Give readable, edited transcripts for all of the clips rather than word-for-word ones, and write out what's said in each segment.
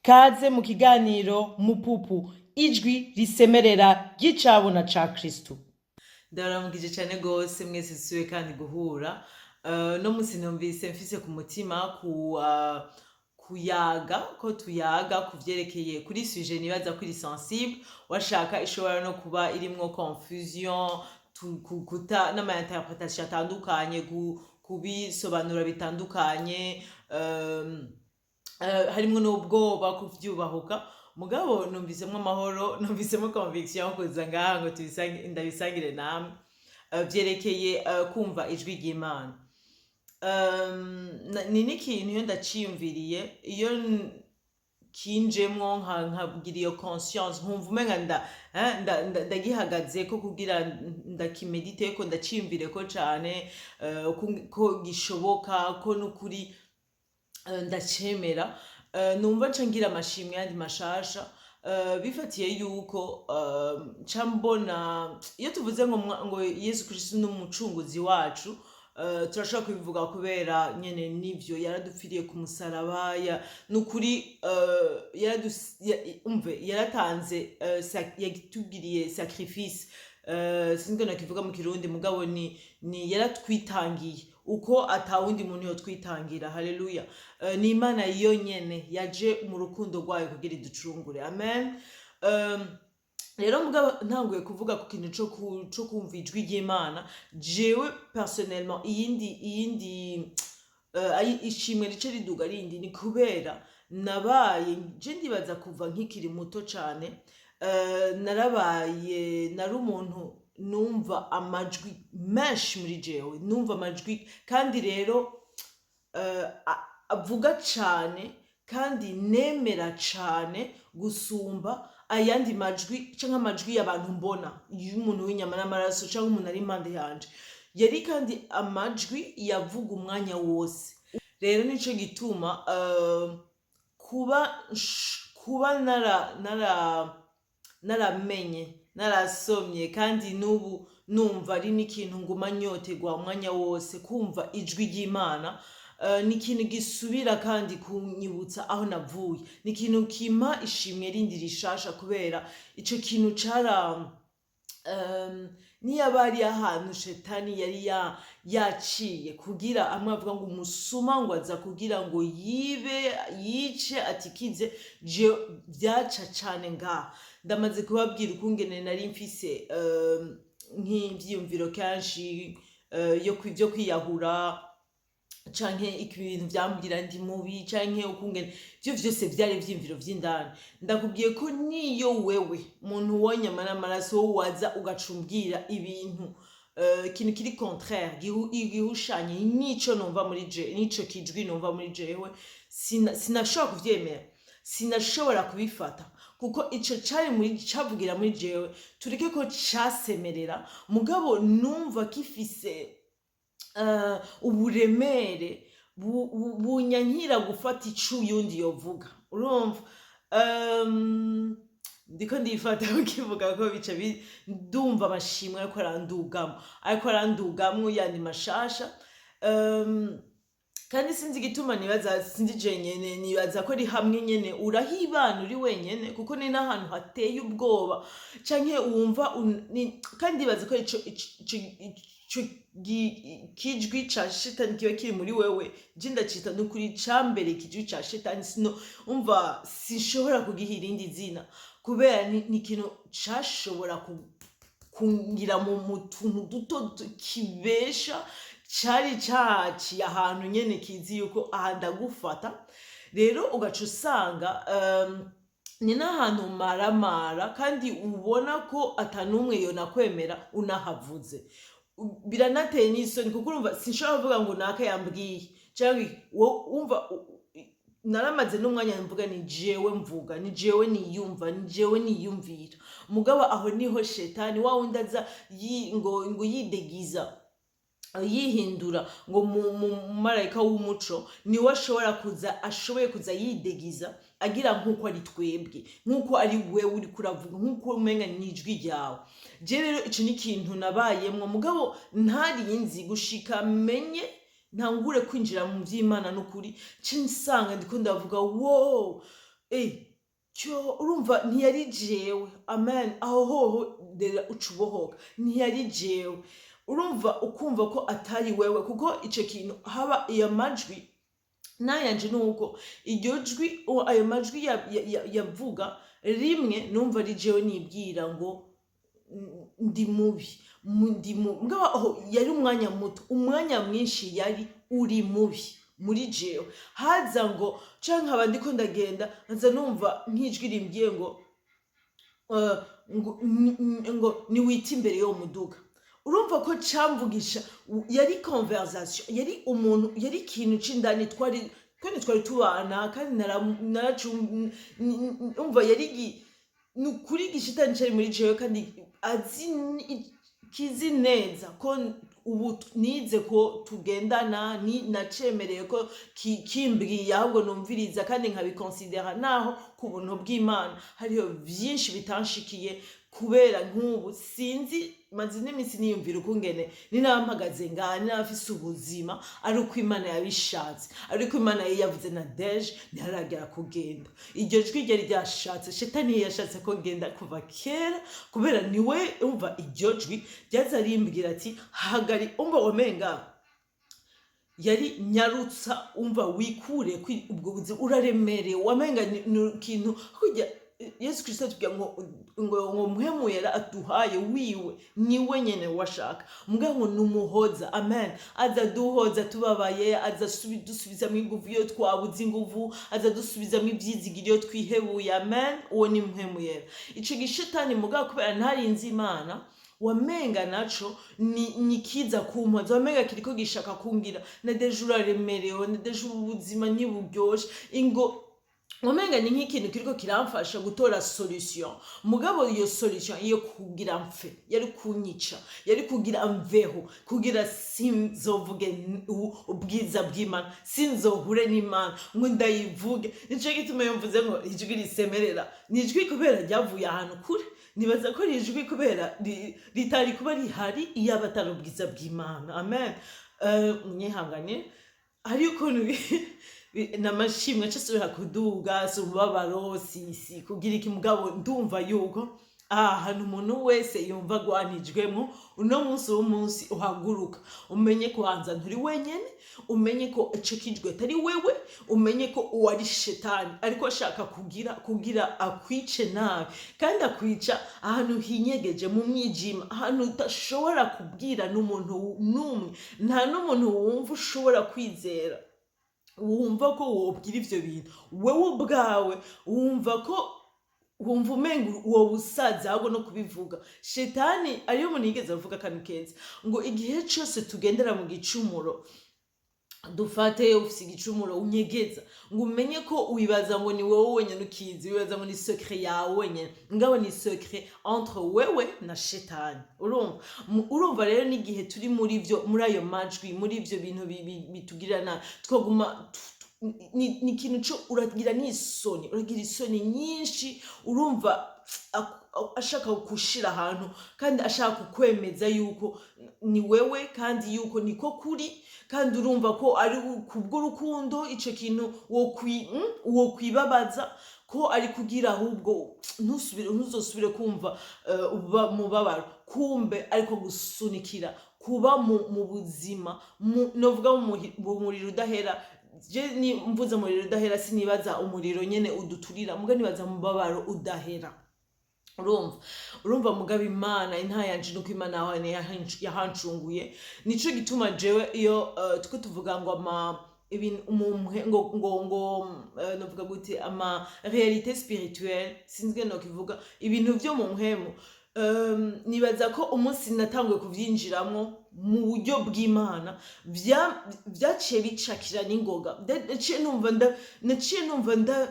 Kaze mu kiganiro Mupupu, ijwi risemerera ry'icabona ca Kristu. Ndabaramukije cane gose mwese, suye kandi guhura. No musi numvise mfise ku mutima kuyaga ko tuyaga ku vyerekeye kuri sujet nibaza ko iri sensible, washaka ishobora no kuba irimwo confusion, kuta n'ama interprétation atandukanye, kubisobanura bitandukanye, harimwo n'ubwoba kuvyubahuka. Mugabo numvisemwo amahoro, numvisemwo conviction kuza ngaha ngo ndabisangire namwe. Vyerekeye kumva ijwi ry'Imana. Ni n'ikintu iyo ndaciyumviriye, iyo kinjemwo nkagira iyo conscience, nkumva umenga ndagihagazeko kugira ndakimediteko, ndaciyumvireko cane, ko gishoboka, ko n'ukuri ndacemera. Numva nca ngira amashimwe yandi mashasha, bifatiye yuko nca mbona iyo tuvuze ngo Yesu Kristo ni umucunguzi wacu, turashobora kubivuga kubera nyene nivyo yaradupfiriye ku musaraba. Nukuri umve, yaratanze, yatugiriye sacrifice, sinzi ko nakivuga mu Kirundi, mugabo ni yaratwitangiye uko atawundi muntu yotwitangira. Haleluya! Ni Imana yo nyene yaje mu rukundo rwayo kugira iducungure. Amen. Rero mugabo ntanguye kuvuga ku kintu co kumva ijwi ry'Imana, jewe personnellement iyindi ishimwe rice riduga rindi ni kubera nabaye, je ndibaza kuva nkikiri muto cane, narabaye nari umuntu numva amajwi menshi muri jewe, numva amajwi kandi rero avuga cane kandi nemera cane gusumba ayandi majwi canke amajwi y'abantu mbona, y'umuntu w'inyama n'amaraso canke umuntu ari impande yanje. Yari kandi amajwi yavuga umwanya wose. Rero nico gituma kuba naramenye, narasomye, kandi n'ubu numva ari n'ikintu nguma nyotegwa umwanya wose kumva ijwi ry'Imana. Ni ikintu gisubira kandi kunyibutsa aho navuye, ni ikintu kimpa ishimwe rindi rishasha, kubera ico kintu cara niyaba ari ahantu shetani yari yaciye kugira amwe avuga ngo umusuma ngo aza kugira ngo yibe, yice, atikize, je vyaca cane ngaha. Ndamaze kubabwira ukungene nari mfise nk'ivyiyumviro kenshi vyo kwiyahura, canke ibintu vyambwira ndi mubi, canke ukungene ivyo vyose vyari ivyiyumviro vy'indani. Ndakubwiye ko niyo wewe muntu wonyama n'amaraso wowe waza ugaca umbwira ibintu, ikintu kiri contraire, gihushanye n'ico numva muri je, n'ico kijwi numva muri jewe, sinashobora kuvyemera, sinashobora kubifata, kuko ico cari muri cavugira muri jewe, tureke ko casemerera, mugabo numva gifise uburemere bunyankira gufata ico uyundi yovuga. Urumva, ndiko ndifata ukivuga ko bica ndumva amashimwe ariko arandugamwo yandi mashasha. Kandi sinzi igituma nibaza, sinzi jenyene, nibaza ko ari hamwe nyene urahibana uri wenyene, kuko ni n'ahantu hateye ubwoba canke wumva kandi ndibaza ko ico kijwi ca shetani kiba kiri muri wewe. Je ndacita nukuri cambere kijwi ca shetani, sino umva sinshobora kugiha irindi zina, kubera ni ikintu cashobora kungira mu tuntu duto duto kibesha, cari caciye ahantu nyene kizi yuko aha ndagufata. Rero ugaca usanga ni n'ahantu maramara, kandi ubona ko atanumwe yonakwemera unahavuze. Biranateye n'isoni, kuko urumva sinshobora kuvuga ngo naka yambwiye canke wumva naramaze n'umwanya mvuga ni jewe mvuga, ni jewe niyumva, ni jewe niyumvira. Mugabo aho niho shetani wa wundi aza ngo yidegiza, yihindura ngo mu marayika w'umuco, niwe ashobora kuza, ashoboye kuza yidegiza agira nk'uko ari twebwe, nk'uko ari wewe uriko uravuga, nk'uko umenga ni ijwi ryawe. Je rero ico ni ikintu nabayemwo, mugabo ntarinzi gushika menye ntangure kwinjira mu vy'Imana n'ukuri, nce nsanga ndiko ndavuga wo. Cyo urumva ntiyari jewe. Amen. Aho hoho rero uca ubohoka, ntiyari jewe. Urumva ukumva ko atari wewe, kuko ico kintu haba iyo majwi nayanje, nuko iryo jwi, ayo majwi yavuga rimwe numva ari jewe nibwira ngo ndi mubi, ndi mubi. Mugabo aho yari umwanya muto, umwanya mwinshi yari uri mubi muri jewe. Haza ngo canke nkaba ndiko ndagenda, nkaza numva nk'ijwi rimbwiye ngo ngo niwite imbere y'uwo muduga. Urumva ko camvugisha, yari conversation, yari umuntu, yari ikintu c'indani twari, kandi twari tubana, kandi umva yari ni ukuri igishitani cari muri jewe, kandi azi kizi neza ko ubu nize ko tugendana, ni nacemereye ko kimbwiye, ahubwo numviriza kandi nkabikonsidera, naho ku buntu bw'Imana hariho vyinshi bitanshikiye. Kubera nk'ubu sinzi, maze n'iminsi niyumvira ukungene ninaba mpagaze ngaha, ninaba mfise ubuzima, ari uko Imana yabishatse, ariko Imana yari yavuze na deje ntiharagera kugenda. Iryo jwi ryari ryashatse, shetani yashatse ko ngenda kuva kera, kubera niwe umva iryo jwi ryaza rimbwira ati hagari. Umva wamenga yari nyarutsa, umva wikure kuri ubwo buzima uraremerewe, wamenga ni ikintu kurya Yesu Kristo atubwira ngo Mpwemu Yera aduhaye wiwe, niwe nyene washaka mbwa ngo numuhoza. Amen. Aza duhoza tubabaye, aza dusubizamwo inguvu iyo twabuze inguvu, aza dusubizamwo ivyizigiro iyo twihebuye. Amen. Uwo ni Mpwemu Yera. Ico gishetani mugabo, kubera ntarinzi Imana, wamenga naco ni kiza kumpoza, wamenga kiriko gishaka kungira na déjà uraremerewe, na déjà ubuzima ntiburyoshe, ingo wamenga ni nk'ikintu kiriko kiramfasha gutora solution. Mugabo iyo solution iyo kugira mfe, yari kunyica, yari kugira mveho, kugira sinzovuge ubwiza bw'Imana, sinzohure n'Imana ngo ndayivuge. Nico gituma iyo mvuze ngo ijwi risemerera, ni ijwi kubera ryavuye ahantu kure. Nibaza ko ari ijwi kubera ritari kuba rihari iyo aba atari ubwiza bw'Imana. Amen. Mwihangane, hariyo ukuntu n'amashimwe aca asubira kuduga, si umubabaro, si kugira iki, mugabo ndumva yuko aha hantu umuntu wese yumva agwanijwemo uno munsi, w'umunsi uhaguruka, umenye ko hanza nturi wenyene, umenye ko ico kijwi atari wewe, umenye ko uwo ari shetani ariko ashaka kugira akwice nabi, kandi akwica ahantu hinyegeje mu mwijima, ahantu udashobora kubwira n'umuntu n'umwe, nta n'umuntu wumva ushobora kwizera, wumva ko wobwira ivyo bintu. Wewe ubwawe wumva ko wumva umenga uwo busaza, ahubwo no kubivuga. Shetani ariyo umuntu yigeze avuga akantu keza ngo igihe cose tugendera mu gicumuro, dufate ufise igicumuro unyegeza, ngo umenye ko wibaza ngo ni wowe wenyene ukizi, wibaza ngo ni secret yawe wenyene, ngabo ni secret entre wewe na shetani. Urumva urumva rero n'igihe turi muri vyo, muri ayo majwi, muri ivyo bintu bitugirira nabi, twaguma ni ikintu co uragira n'isoni, uragira isoni nyinshi. Urumva ashaka kugushira ahantu, kandi ashaka kukwemeza yuko ni wewe, kandi yuko niko kuri, kandi urumva ko ari kubw'urukundo ico kintu wokwibabaza ko ari kugira ahubwo ntusubire, ntuzosubire kumva umubabaro, kumbe ariko gusunikira kuba mu buzima novuga mu muriro udahera. Je ni mvuze umuriro udahera, sinibaza umuriro nyene uduturira, muga nibaza mubabaro udahera. Urumva mugabo Imana inta yanje nuko Imana yahancunguye. Nico gituma jewe iyo tuko tuvuga ngo ama ibintu ngo novuga gute, ama réalité spirituelle, sinzi no kivuga, ibintu vyo mu mpwemu, nibaza ko umunsi natanguye kuvyinjiramwo mu buryo bw'Imana vyaciye bicakira n'ingoga. Naciye numva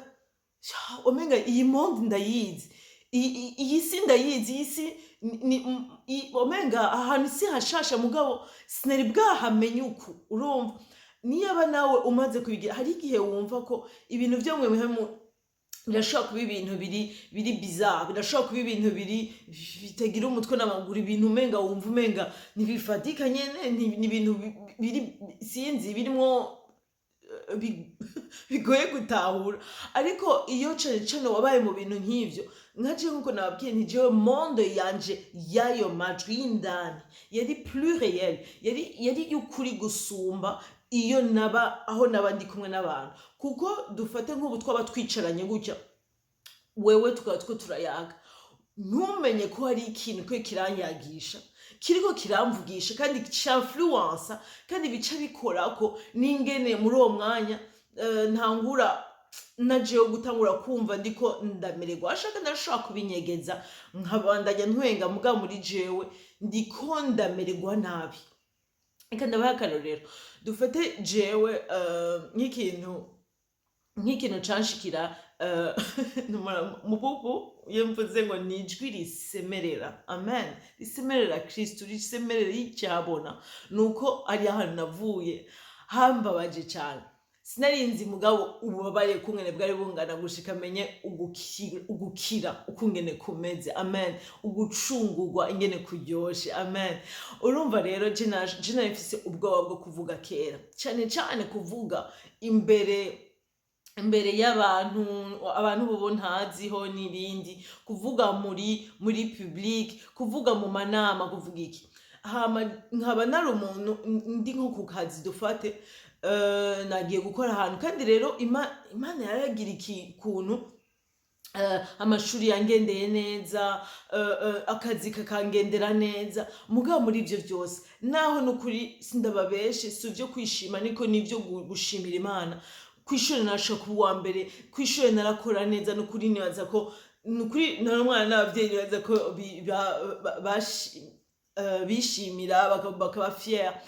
omenga iyi monde ndayizi, iyi si ndayizi, iyi si omenga ahantu si hashasha, mugabo sinari bwahamenye uku. Urumva niyaba nawe umaze kubigira, hari igihe wumva ko ibintu vyo mu mpwemu birashobora kuba ibintu biri bizarre, birashobora kuba ibintu biri bitagira umutwe n'amaguru, ibintu umenga wumva umenga ntibifatika nyene, ni ibintu biri, sinzi, birimwo bigoye gutahura. Ariko iyo cane cane wabaye mu bintu nk'ivyo, nka jewe, nkuko nababwiye nti jewe monde yanje y'ayo majwi y'indani yari plus réel, yari y'ukuri gusumba iyo naba aho naba ndi kumwe n'abantu. Kuko dufate nk'ubu twaba twicaranye gutya, wewe, tukaba two turayaga, ntumenye ko hari ikintu ko kiranyagisha, kiriko kiramvugisha kandi c'influença, kandi bica bikorako n'ingene muri uwo mwanya ntangura na jewe gutangura kumva ndiko ndamererwa. Ashaka ndashobora kubinyegeza, nkabandanya ntwenga, mugabo muri jewe ndiko ndamererwa nabi. Reka ndabahe akarorero. Dufate jewe nk'ikintu canshikira mububu. Iyo mvuze ngo ni ijwi risemerera, amen, risemerera Kristu, risemerera icyabona, nuko ari ahantu navuye hambabaje cyane. Sinarinzi mugabo ububabare kungene bwari bungana gushika menye ugukira ukungene kumeze, amen, ugucungurwa ingene kuryoshe, amen. Urumva rero, je nari mfise ubwoba bwo kuvuga kera, cyane cyane kuvuga imbere y'abantu, abantu bobo ntaziho n'ibindi, kuvuga muri public, kuvuga mu manama, kuvuga iki. Hama nkaba nari umuntu ndi nko ku kazi, dufate nagiye gukora ahantu, kandi rero Imana yaragira ikuntu amashuri yangendeye neza, akazi kakangendera neza. Mugabo muri ivyo vyose, naho nukuri sindababeshe, si ivyo kwishima, niko nivyo gushimira Imana. Kw'ishure narashobora kuba uwa mbere, kw'ishure narakora neza, nukuri nibaza ko nukuri nari umwana n'abavyeyi nibaza ko bishimira, bakaba fier.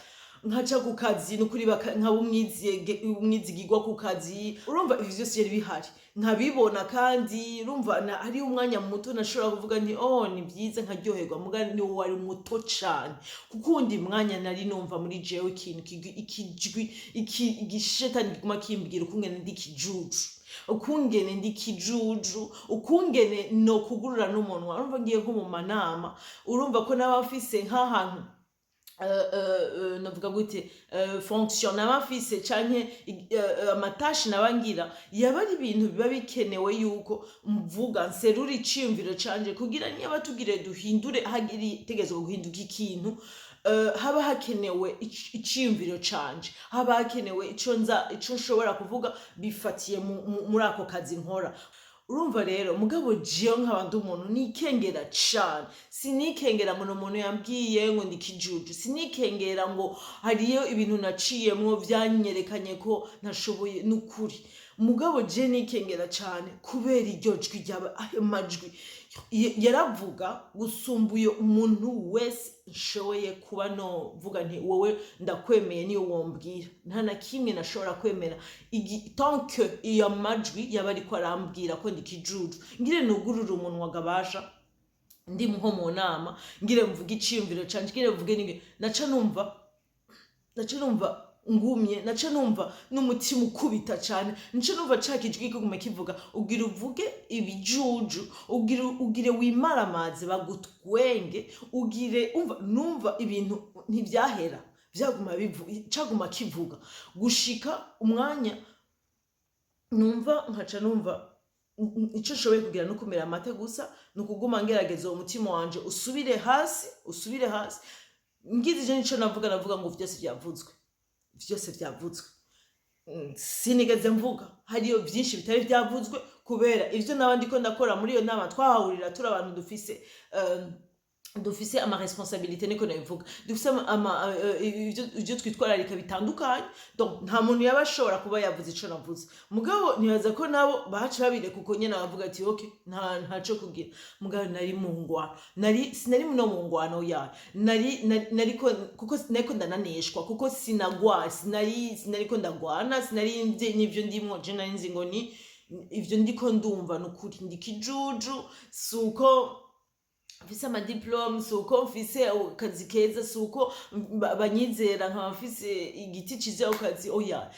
Nkaca ku kazi, nukuri nkaba umwizigirwa ku kazi. Urumva, ivyo vyose yari bihari, nkabibona. Kandi urumva, hariho umwanya muto nashobora kuvuga nti: "Oh, ni byiza," nkaryoherwa. Muga ni wari muto cane, kuko uwundi mwanya nari numva muri jewe ikintu ikijwi igishetani kiguma kimbwira ukungene ndi kijuju, ukungene ndi kijuju, ukungene no kugurura n'umunwa. Urumva, ngiye nko mu manama, urumva ko naba mfise nk'ahantu navuga gute, fonction naba mfise canke ama tâches naba ngira, yaba ari ibintu biba bikenewe yuko mvuga, nserura iciyumviro canje, kugira niba tugire duhindure, hagiri tegezwa guhinduka ikintu, haba hakenewe iciyumviro canje, haba hakenewe ico nza, ico nshobora kuvuga bifatiye muri ako kazi nkora. Urumva rero, mugabo jewe nkaba ndi umuntu nikengera cane. Sinikengera ngo ni umuntu yambwiye ngo ndi kijuju, sinikengera ngo hariyo ibintu naciyemwo vyanyerekanye ko ntashoboye, nukuri. Mugabo je nikengera cane kubera iryo jwi ryaba, ayo majwi yaravuga gusumbuye umuntu wese nshoboye kuba novuga nti: "Wowe ndakwemeye," niyo wombwira nta na kimwe nashobora kwemera tant que iyo majwi yaba ariko arambwira ko ndi kijuju. Ngire nugurure umunwa gabasha, ndi nko mu nama, ngire mvuge iciyumviro canje, ngire mvuge ninge, naca numva ngumye, naca numva n'umutima ukubita cane, naca numva ca kijwi kiguma kivuga: "Ugira uvuge ibijuju, ugira ugire wimaramaze bagutwenge, ugire." Umva, numva ibintu ntivyahera, vyaguma caguma kivuga gushika umwanya numva nkaca numva ico nshoboye kugira no kumira amate gusa, ni ukuguma ngerageza uwo mutima wanje usubire hasi, usubire hasi. Ngize ivyo, nico navuga, navuga ngo vyose vyavuzwe, vyose vyavuzwe. Sinigeze mvuga, hariyo vyinshi bitari vyavuzwe kubera ivyo naba ndiko ndakora muri iyo nama. Twahahurira turi abantu dufise ama responsabilité, niko nabivuga, dufise ivyo twitwararika bitandukanye. Donc nta muntu yaba ashobora kuba yavuze ico navuze. Mugabo nibaza ko nabo baca babireka uko nyene, bavuga ati: "Okay, ntaco kugira." Mugabo nari mu ngwano, nari sinari no mu ngwano yayo, nariko kuko nariko ndananeshwa, kuko sinagwa, sinariko ndagwana, sinari nzi n'ivyo ndimwo. Je nari nzi ngo ni ivyo ndiko ndumva, nukuri ndi kijuju, suko. Mfise ama diplômes, si uko mfise akazi keza, si uko banyizera nkaba mfise igiti ciza ku kazi, oya.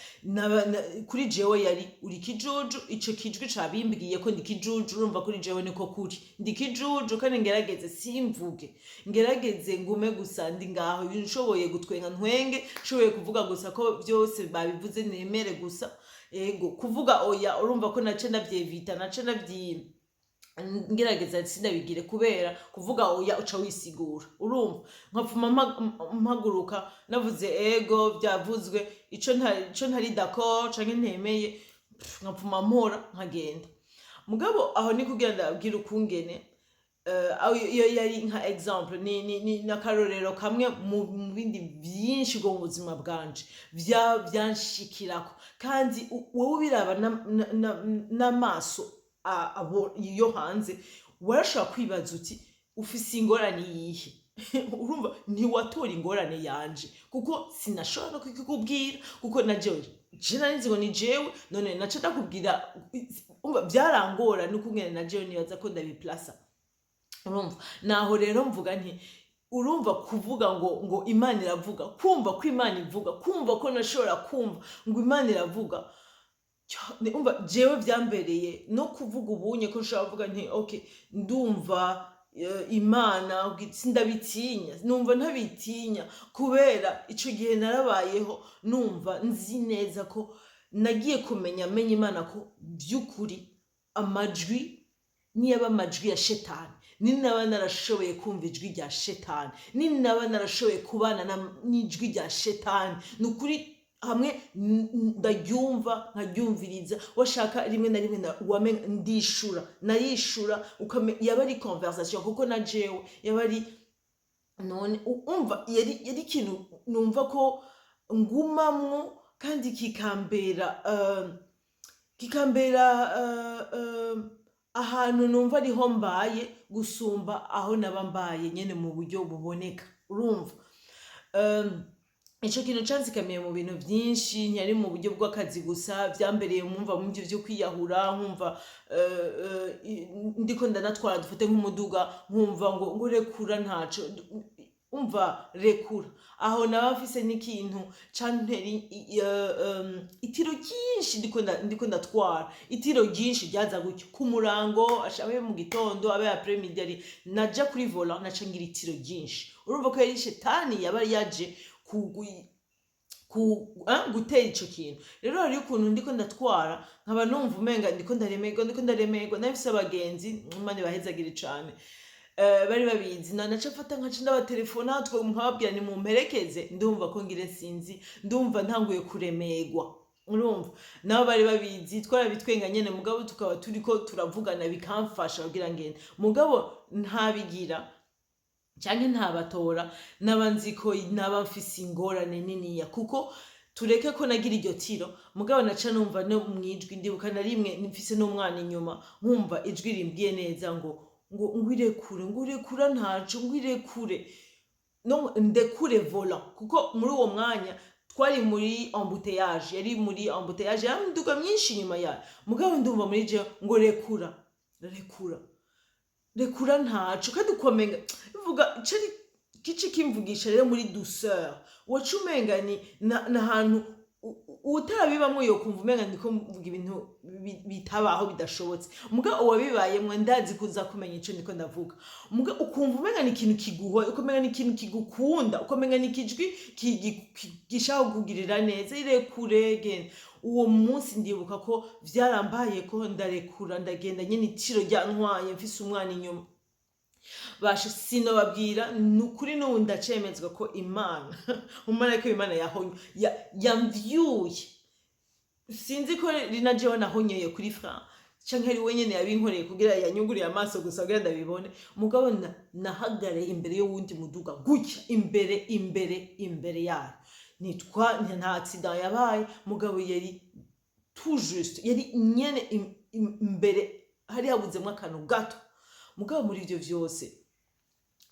Kuri jewe yari uri kijuju. Ico kijwi cabimbwiye ko ndi kijuju. Urumva, kuri jewe niko kuri, ndi kijuju, kandi ngerageze simvuge, ngerageze ngume gusa ndi ngaho. Nshoboye gutwenga ntwenge, nshoboye kuvuga gusa ko byose babivuze nemere gusa. Ego, kuvuga oya, urumva ko nace ndavyevita, nace ndavyi ngerageza sindabigire, kubera kuvuga oya uca wisigura. Urumva, nkapfuma mpaguruka navuze ego byavuzwe, ico ntari d'accord canke ntemeye, pff, nkapfuma mpora nkagenda. Mugabo aho ni kugira ndabwira ukungene aho iyo yari nka exemple, ni n'akarorero kamwe mu bindi vyinshi bwo mu buzima bwanje vyanshikirako. Kandi wowe ubiraba n'amaso abo yo hanze, warashobora kwibaza uti: "Ufise ingorane yihe?" Urumva, ntiwatora ingorane yanje, kuko sinashobora no kukikubwira, kuko na jewe je nari nzi ngo ni jewe. None naca ndakubwira? Umva, byarangora n'ukungene na jewe nibaza ko ndabiplasa. Urumva, naho rero mvuga nti urumva, kuvuga ngo Imana iravuga, kumva ko Imana ivuga, kumva ko nashobora kumva ngo Imana iravuga. Umva, jewe byambereye no kuvuga ubunye ko nshobora kuvuga nti: "Okay, ndumva Imana." Sindabitinya, numva ntabitinya, kubera ico gihe narabayeho numva nzi neza ko nagiye kumenya menya Imana, ko by'ukuri amajwi niyaba amajwi ya shetani, ninaba narashoboye kumva ijwi rya shetani, ninaba narashoboye kubana n'ijwi rya shetani, ni ukuri hamwe ndaryumva nkaryumviriza, washaka rimwe na rimwe wamenga ndishura, narishura, yaba ari conversation, kuko na jewe yaba ari none umva, yari ikintu numva ko ngumamwo kandi kikambera ahantu numva ariho mbaye gusumba aho naba mbaye nyene mu buryo buboneka. Urumva, ico kintu canzikamiye mu bintu vyinshi, ntiyari mu buryo bw'akazi gusa. Vyambereye mwumva mu byo vyo kwiyahura, nkumva ndiko ndanatwara, dufate nk'umuduga, nkumva ngo rekura ntaco, umva, rekura. Aho naba mfise n'ikintu cantera itiro ryinshi, ndiko ndatwara, itiro ryinshi ryaza gutyo ku murango, abe mu gitondo, abe après-midi, ari naja kuri volant, naca ngira itiro ryinshi. Urumva ko yari shetani yaba yaje gutera ico kintu. Rero hariyo ukuntu ndiko ndatwara nkaba numva umenga ndiko ndaremerwa, ndiko ndaremerwa. Nafise abagenzi, Imana ibahezagire cane, bari babizi. Na naca mfata nkaca ndabatelefona, two nkababwira: "Nimumperekeze, ndumva ko ngire sinzi, ndumva ntanguye kuremerwa." Urumva, nabo bari babizi, twarabitwenga nyene, mugabo tukaba turiko turavugana, bikamfasha kugira ngende. Mugabo ntabigira canke ntabatora, naba nzi ko naba mfise ingorane niniya, kuko tureke ko nagira iryo tiro, mugabo naca numva no mwijwi. Ndibuka na rimwe mfise n'umwana inyuma, nkumva ijwi rimbwiye neza ngo ngwirekure, ngo urekura ntaco, ngwirekure, no ndekure volant, kuko muri uwo mwanya twari muri embouteillage, yari muri embouteillage, yari imiduga myinshi inyuma yayo. Mugabo ndumva muri jewe ngo: "Rekura, rekura, rekura ntaco." Kandi ukomenga bivuga cari kici kimvugisha rero muri douceur, waca umenga ni na hantu utarabibamwo yokumva umenga ndiko mvuga ibintu bitabaho, bidashobotse. Muga uwabibayemwo, ndazi kuza kumenya ico ndiko ndavuga. Muga ukumva umenga ni ikintu kiguhoye, ukamenga ni ikintu kigukunda, ukamenga ni ikijwi gishaka kukugirira neza: "Irekure, genda." Uwo munsi ndibuka ko vyarambaye ko ndarekura, ndagenda nyene, itiro ryantwaye, mfise umwana inyuma. Basha, sinobabwira, ni ukuri, n'ubu ndacemezwa ko Imana, umumarayika w'Imana yahonye, yamvyuye. Sinzi ko rina jewe nahonyeye kuri frein canke ari we nyene yabinkoreye kugira yanyuguriye amaso gusa kugira ndabibone. Mugabo nahagareye imbere y'uwundi muduga gutya, imbere, imbere, imbere yayo. Nitwa nta accident yabaye, mugabo yari tout juste, yari nyene imbere, hari habuzemwo akantu gato. Mugabo muri ivyo vyose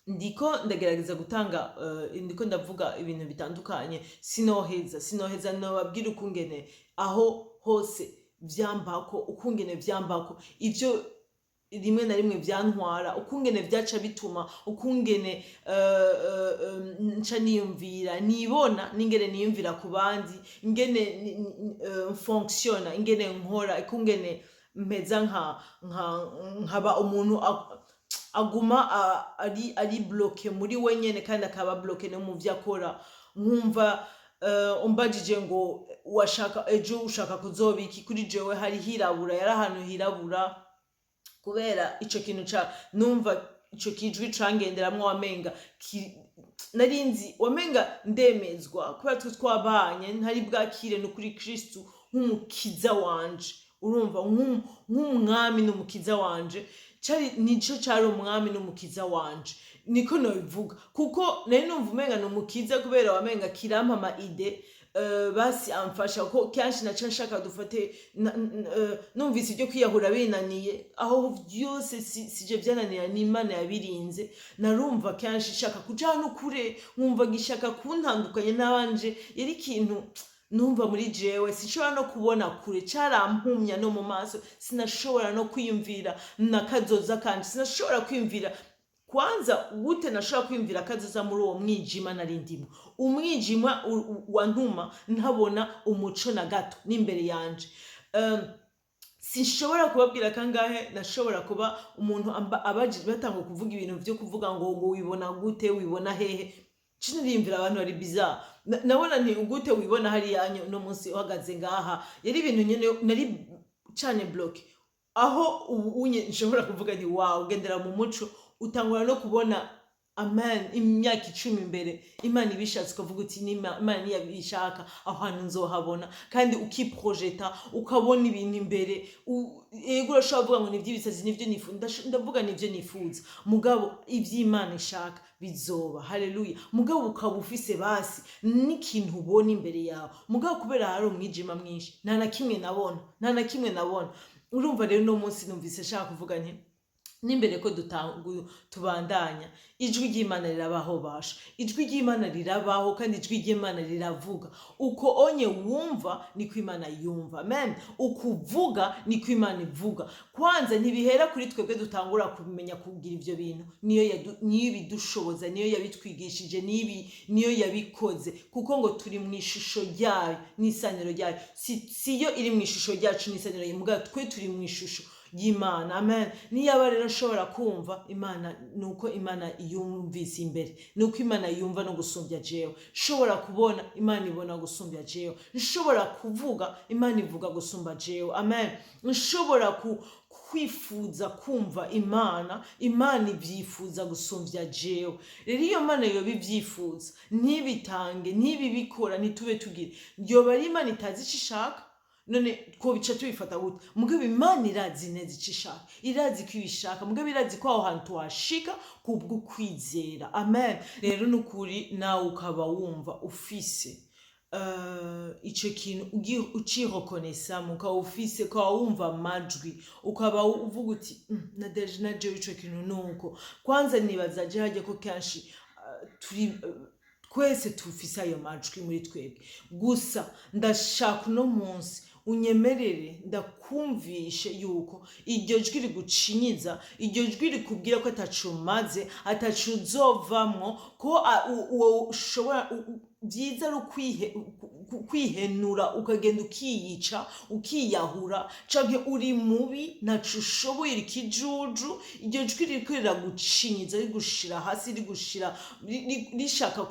ndiko ndagerageza gutanga, ndiko ndavuga ibintu bitandukanye, sinoheza, sinoheza. Nobabwira ukungene aho hose vyambako, ukungene vyambako ivyo. rimwe na rimwe vyantwara, ukungene vyaca bituma, ukungene nca niyumvira, nibona n'ingene niyumvira ku bandi, ingene fonctionna, ingene nkora, ukungene mpeza nkaba umuntu aguma ari bloqué muri we nyene, kandi akaba bloqué no mu vyo akora. Nkumva umbajije ngo washaka ejo ushaka kuzoba iki, kuri jewe hari hirabura, yari ahantu hirabura, kubera ico kintu ca numva, ico kijwi cangenderamwo, wamenga narinzi wamenga ndemezwa, kubera twe twabanye ntari bwakire no kuri Kristu nk'umukiza wanje. Urumva, nk'umwami n'umukiza wanje, cari nico cari umwami n'umukiza wanje, niko nobivuga, kuko nari numva umenga ni umukiza, kubera wamenga kirampa ama idées, basi amfasha, kuko kenshi naca nshaka dufate numvise ibyo kwiyahura binaniye, aho byose sije byananira, ni Imana yabirinze. Narumva kenshi nshaka kuja hano kure, nkumva gishaka kuntandukanya n'abanje. Yari ikintu numva muri jewe sinshobora no kubona kure, carampumya no mu maso, sinashobora no kwiyumvira na kazoza kanje, sinashobora kwiyumvira. Kwanza gute nashobora kwiyumvira kazoza muri uwo mwijima nari ndimo, umwijima wantuma ntabona umuco na gato n'imbere yanje? Sinshobora kubabwira kangahe nashobora kuba umuntu abaji batanga kuvuga ibintu vyo kuvuga ngo wibona gute, wibona hehe. Ciniriyumvira abantu bari bizarre. Nabona nti gute wibona hariya no munsi uhagaze ngaha? Yari ibintu nyene nari cane bloqué, aho ubu unye nshobora kuvuga nti wow, ugendera mu muco, utangura no kubona, amen, imyaka 10 imbere, Imana ibishatse, ukavuga uti: "Imana niyabishaka, aho hantu nzohabona." Kandi ukiprojeta, ukabona ibintu imbere. Yego, urashobora kuvuga ngo ni iby'ibisazi, nibyo nifuza. Ndavuga nibyo nifuza, mugabo iby'Imana ishaka bizoba. Haleluya! Mugabo ukaba ufise basi n'ikintu ubona imbere yawe. Mugabo kubera hari umwijima mwinshi, nta na kimwe nabona, nta na kimwe nabona. Urumva rero, uno munsi numvise nshaka kuvuga nti n'imbere ko tubandanya, ijwi ry'Imana rirabaho basha, ijwi ry'Imana rirabaho, kandi ijwi ry'Imana riravuga. Uko onye wumva niko Imana yumva, amen. Uko uvuga niko Imana ivuga. Kwanza ntibihera kuri twebwe dutangura kumenya kugira ivyo bintu, niyo niyo ibidushoboza, niyo yabitwigishije, niyo yabikoze, kuko ngo turi mu ishusho ryayo n'isaniro ryayo. Si yo iri mu ishusho ryacu n'isaniro ryayo, mugabo twe turi mu ishusho y'Imana, amen. Niyaba rero nshobora kumva Imana, nuko Imana yumvise imbere, nuko Imana yumva no gusumbya jewe. Nshobora kubona, Imana ibona gusumbya jewe. Nshobora kuvuga, Imana ivuga gusumba jewe, amen. Nshobora kwifuza kumva Imana, Imana ibyifuza gusumbya jewe. Rero iyo Mana yoba ibyifuza ntibitange, ntibibikora, ntitube tugire, yoba ari Imana itazi icyo ishaka. None twobica tubifata gute? Mugabo Imana irazi neza icyo ishaka, irazi ko ibishaka, mugabo irazi ko aho hantu tuhashika kubw'ukwizera, amen. Rero nukuri nawe ukaba wumva ufise ico kintu ucirekonesamo, ukaba ufise, ukaba wumva amajwi, ukaba uvuga uti: Na deje na jewe ico kintu." Nuko kwanza nibaza je hajya ko kenshi turi twese tufise ayo majwi muri twebwe. Gusa ndashaka uno munsi unyemerere ndakumvishe yuko iryo jwi rigucinyiza, iryo jwi rikubwira ko ataco umaze, ataco uzovamwo, ko uwo ushobora byiza ari kwihenura, ukagenda ukiyica, ukiyahura, canke uri mubi, ntaco ushoboye, uri ikijuju. Iryo jwi ririko riragucinyiza, rigushira hasi, rigushira rishaka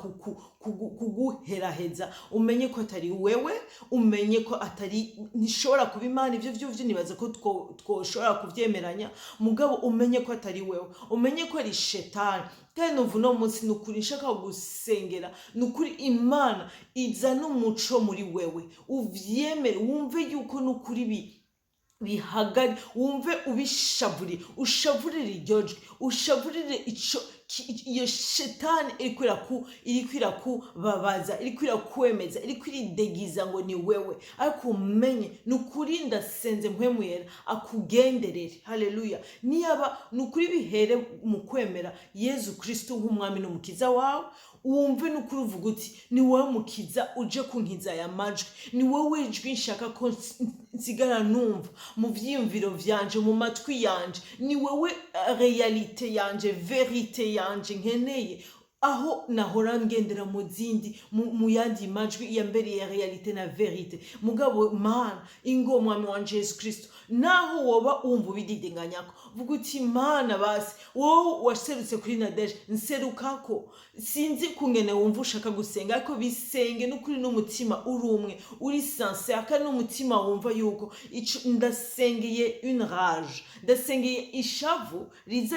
kuguheraheza, umenye ko atari wewe, umenye ko atari, ntishobora kuba Imana. Ivyo vyovyo nibaza ko twoshobora kuvyemeranya, mugabo umenye ko atari wewe, umenye ko ari shetani. Kandi numva uno munsi ni ukuri nshaka gusengera, ni ukuri Imana izana umuco muri wewe, uvyemere, wumve yuko ni ukuri bihagari, wumve ubishavurire, ushavurire iryo jwi, ushavurire ico. iyo shetani iriko irakubabaza, iriko irakwemeza, iriko iridegiza ngo ni wewe. Ariko umenye, ni ukuri, ndasenze Mpwemu Yera akugenderere. Haleluya! Niyaba ni ukuri, bihere mu kwemera Yezu Kristo nk'umwami n'umukiza wawe. Wumve n'ukuri, uvuga uti: "Ni wowe mukiza uje kunkiza aya majwi, ni wowe ijwi nshaka ko nsigara numva mu vyiyumviro vyanje, mu matwi yanje, ni wowe réalité yanje, vérité yanje nkeneye, aho nahora ngendera mu zindi, mu yandi majwi yambereye réalité na vérité. Mugabo Mana, ingo mwami wanje Yesu Kristo." Naho woba wumva ubididinganyako, vuga uti: "Mana, basi wowe waserutse kuri Nadege, nserukako." Sinzi kungene wumva ushaka gusenga, ariko bisenge n'ukuri n'umutima uri umwe, uri sincère, kandi n'umutima wumva yuko ndasengeye une rage, ndasengeye ishavu riza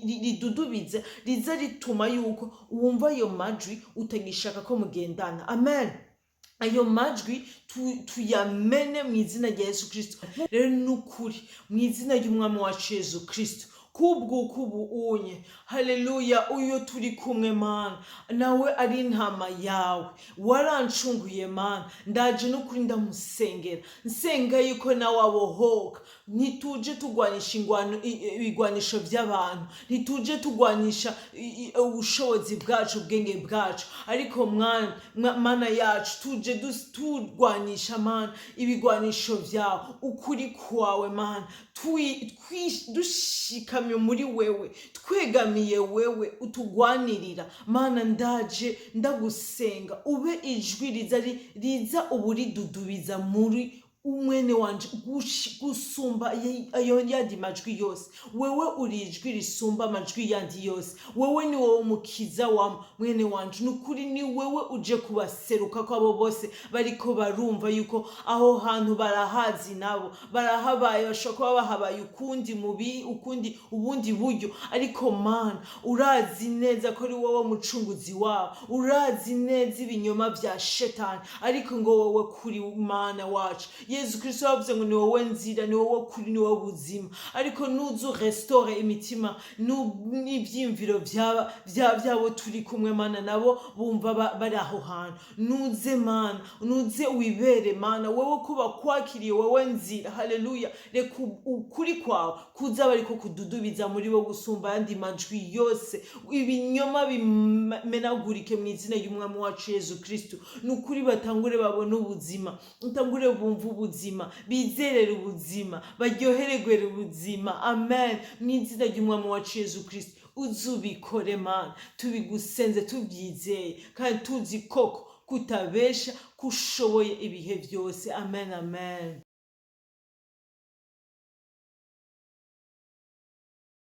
ridudubiza, riza rituma yuko wumva ayo majwi utagishaka ko mugendana. Amen. Ayo majwi tuyamene mu izina rya Yesu Kristo. Rero ni ukuri, mu izina ry'umwami wacu Yesu Kristo, kubw'uko ubu unye, haleluya, uyo turi kumwe, Mana, nawe ari intama yawe warancunguye. Mana, ndaje n'ukuri ndamusengera, nsenga yuko nawe abohoka. Ntituje tugwanisha ingwano, ibigwanisho by'abantu, ntituje tugwanisha ubushobozi bwacu, ubwenge bwacu, ariko mwana, Mana yacu, tuje turwanisha, Mana, ibigwanisho byawe, ukuri kwawe, Mana, dushikamye muri wewe, twegamiye wewe utugwanirira. Mana, ndaje ndagusenga ube ijwi riza riza ubu ridudubiza muri umwene wanje gusumba ayo yandi majwi yose. Wewe uri ijwi risumba amajwi yandi yose. Wewe ni wowe mukiza wa mwene wanje. Ni ukuri, ni wewe uje kubaseruka ko abo bose bariko barumva yuko aho hantu barahazi, nabo barahabaye, bashobora kuba bahabaye ukundi mubi, ukundi, ubundi buryo, ariko Mana, urazi neza ko ari wowe mucunguzi wabo. Urazi neza ibinyoma vya shetani, ariko ngo wowe kuri, Mana wacu Yesu Kristo, yavuze ngo ni wowe nzira, ni wowe kuri, ni wowe buzima. Ariko nuzu restore imitima n'ivyiyumviro vyabo turi kumwe, Mana, nabo bumva bari aho hantu. Nuze, Mana, nuze wibere, Mana, wewe ko bakwakiriye, wowe nzira. Haleluya! Reka ukuri kwawe kuza bariko kududubiza muri bo gusumba ayandi majwi yose, ibinyoma bimenagurike mu izina ry'umwami wacu Yesu Kristo. Ni ukuri, batangure babone ubuzima, batangure bumve ubuzima, bizerere ubuzima, baryohererwe ubuzima. Amen. Mu izina ry'umwami wacu Yesu Kristo, uzubikore, Mana, tubigusenze tubyizeye kandi tuzi koko kutabesha, kushoboye ibihe byose. Amen, amen.